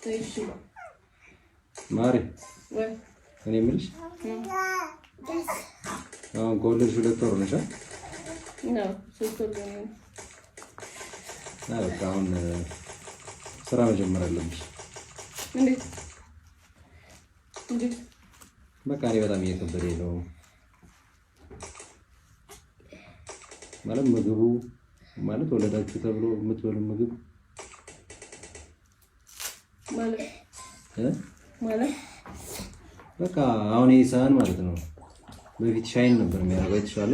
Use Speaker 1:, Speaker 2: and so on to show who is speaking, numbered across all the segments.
Speaker 1: እሺ
Speaker 2: ማሪ፣ እኔ የምልሽ አሁን ከወለድሽ 2 ወር ነሽ?
Speaker 1: 3 ወር።
Speaker 2: በቃ አሁን ስራ መጀመር አለብሽ።
Speaker 1: እንዴት? እንዴት?
Speaker 2: በቃ እኔ በጣም እየከበደኝ ነው። ማለት ምግቡ፣ ማለት ወለዳችሁ ተብሎ የምትበሉ ምግብ
Speaker 1: ማለት ማለት
Speaker 2: በቃ አሁን ይሄ ሳህን ማለት ነው በፊት shine ነበር የሚያደርገው፣ የተሻለ።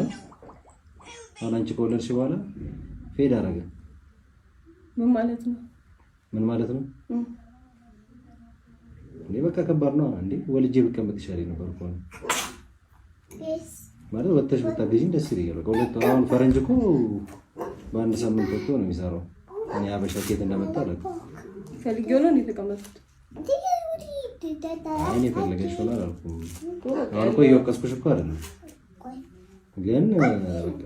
Speaker 2: አሁን አንቺ ከወለድሽ በኋላ fade አደረገ።
Speaker 1: ምን ማለት ነው?
Speaker 2: ምን ማለት ነው? እንዴ በቃ ከባድ ነው እንዴ። ወልጄ ብቀመጥ ይሻለኝ ነበር እኮ። ማለት ወጥተሽ ብታገዢኝ ደስ ይለኛል። በቃ 2 ወር፣ አሁን ፈረንጅ እኮ በአንድ ሳምንት ወጥቶ ነው የሚሰራው። እኔ ሀበሻ ኬት እንደመጣ አላውቅም።
Speaker 1: ፈልጌው ነው እንዴ የተቀመጥኩት?
Speaker 2: አይ እኔ ፈለገሽ ሆነ አላልኩም። አሁን እኮ እየወቀስኩሽ እኮ አይደለም፣ ግን በቃ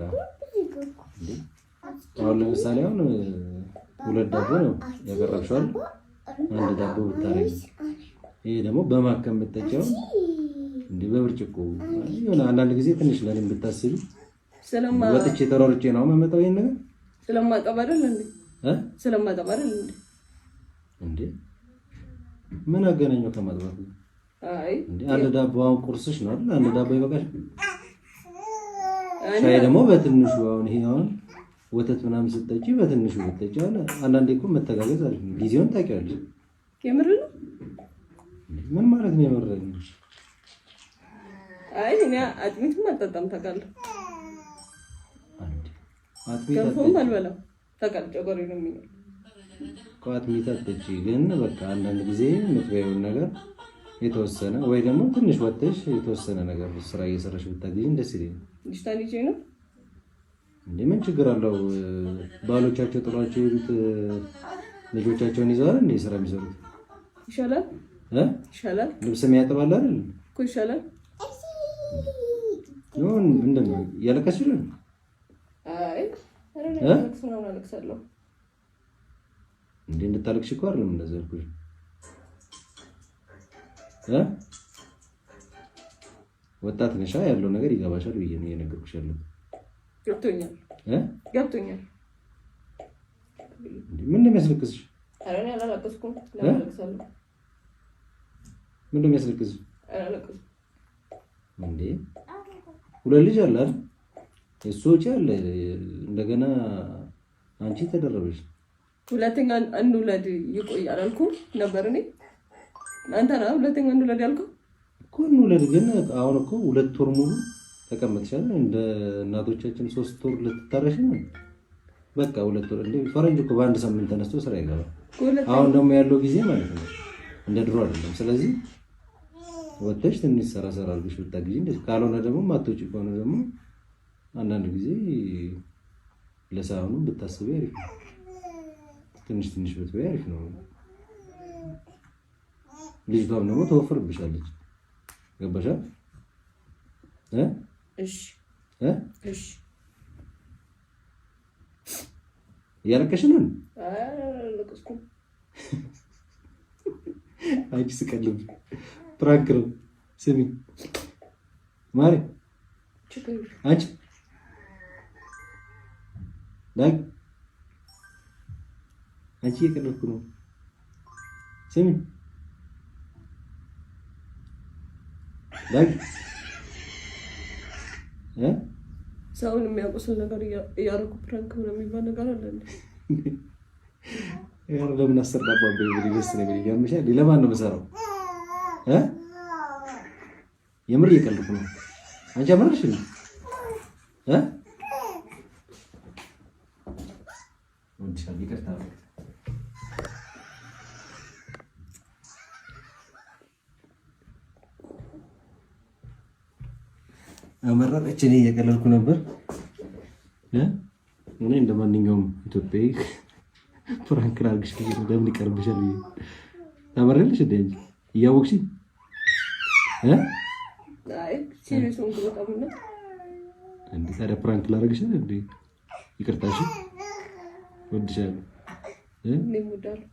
Speaker 2: አሁን ለምሳሌ አሁን ሁለት ዳቦ ነው ያቀረብሽው፣ አንድ ዳቦ ብታረጊ፣ ይሄ ደግሞ በማከም ብትጠጪው እንዲህ በብርጭቆ የሆነ አንዳንድ ጊዜ ትንሽ ለኔም ብታስቢ። ወጥቼ ተሯርጬ ነው የማመጣው ይሄን ነገር።
Speaker 1: ስለማጠብ አይደል እንዴ? ስለማጠብ አይደል እንዴ?
Speaker 2: እንዴ ምን አገናኘው ከማጥባት?
Speaker 1: አይ
Speaker 2: እንዴ አንድ ዳቦ አሁን ቁርስሽ ነው አይደል? አንድ ዳቦ ይበቃሽ። ሻይ ደግሞ በትንሹ፣ አሁን ይሄ አሁን ወተት ምናምን ስትጠጪ በትንሹ ብትጠጪ፣ አሁን አንዳንዴ እኮ መተጋገዝ አሪፍ ነው። ጊዜውን ታውቂዋለሽ።
Speaker 1: የምር ነው?
Speaker 2: ምን ማለት ነው የምር ነው?
Speaker 1: አይ እኔ አጥሚትም አልጠጣም ታውቃለህ።
Speaker 2: አጥሚት
Speaker 1: ገንፎም አልበላም ታውቃለህ። ጨጓራዬ ነው የሚለው።
Speaker 2: አጥሚት አትጠጪ፣ ግን በቃ አንዳንድ ጊዜ የምትበይውን ነገር የተወሰነ ወይ ደግሞ ትንሽ ወጥተሽ የተወሰነ ነገር ስራ እየሰራሽ ብታገኝ ደስ ይለኛል።
Speaker 1: ልጅቷን ይዤ ነው
Speaker 2: እንዴ? ምን ችግር አለው? ባሎቻቸው ጥሏቸው የሄዱት ልጆቻቸውን ይዘዋል እንዴ ስራ የሚሰሩት?
Speaker 1: ይሻላል ይሻላል።
Speaker 2: ልብስ የሚያጥባል አይደል
Speaker 1: እኮ ይሻላል።
Speaker 2: ይሁን ምንድን ነው እያለቀስሽ ነው?
Speaker 1: አይ ኧረ እኔ ምናምን አለቅሳለሁ
Speaker 2: እንዴ? እንድታለቅሽ እኮ አይደለም እንደዛ ያልኩሽ እ ወጣት ነሻ፣ ያለው ነገር ይገባሻል ብዬ ነው እየነገርኩሽ ያለው።
Speaker 1: ገብቶኛል ገብቶኛል።
Speaker 2: ምን ነው የሚያስለቅስሽ?
Speaker 1: ኧረ እኔ አላለቀስኩም። ለምን አለቅሳለሁ?
Speaker 2: ምን ነው የሚያስለቅስሽ?
Speaker 1: አላለቀስኩም።
Speaker 2: እንዴ ሁለት ልጅ አለ አይደል? የእሱ ወጪ አለ፣ እንደገና አንቺ ተደረበሽ።
Speaker 1: ሁለተኛ እንውለድ ይቆይ አላልኩም ነበር እኔ? አንተ ነህ ሁለተኛ እንውለድ ያልከው
Speaker 2: እኮ። እንውለድ፣ ግን አሁን እኮ 2 ወር ሙሉ ተቀምጥሻል። እንደ እናቶቻችን 3 ወር ልትታረሽ ነው። በቃ 2 ወር እንደ ፈረንጅ እኮ በአንድ ሳምንት ተነስቶ ስራ ይገባል። አሁን ደግሞ ያለው ጊዜ ማለት ነው እንደ ድሮ አይደለም። ስለዚህ ወጥተሽ ትንሽ ሰራ ሰራ አድርገሽ ብታግዢ፣ ካልሆነ ደግሞ ማትወጪ ከሆነ ደግሞ አንዳንድ ጊዜ ለሳህኑ ብታስቢ አሪፍ ነው። ትንሽ ትንሽ ብትበይ አሪፍ ነው። ልጅቷም ደግሞ ተወፍርብሻለች። ገባሻ?
Speaker 1: እሺ እሺ።
Speaker 2: እያለቀሽ ነው?
Speaker 1: አላለቀስኩም።
Speaker 2: አንቺ ስቀልብ prank ነው። ስሚ ማሪ፣ አንቺ ዳግ፣ አንቺ እየቀለድኩ ነው። ስሚ ዳግ።
Speaker 1: ሰውን የሚያቆስል ነገር እያደረጉ prank ነው የሚባል ነገር አለ እንዴ?
Speaker 2: ኧረ ለምን 10 ዳቦ አበይ ደስ ነው የሚለኝ። ያምሻል። ለማን ነው የምሰራው? የምር እየቀለድኩ ነው። አንቺ አመረርሽ ነው እ ይቅርታ። አመረረች። እኔ እየቀለድኩ ነበር። እኔ እንደ ማንኛውም ኢትዮጵያዊ prank ላድርግሽ ብዬ ነው። ለምን ይቀርብሻል ብዬ። ታመሪያለሽ እንደ አንቺ እያወቅሽኝ እ
Speaker 1: አይ serious ሆንኩ በጣም ነው።
Speaker 2: እንዴ ታዲያ prank ላደርግሽ እንዴ? ይቅርታ እሺ፣ እወድሻለሁ።
Speaker 1: እኔም እወድሃለሁ።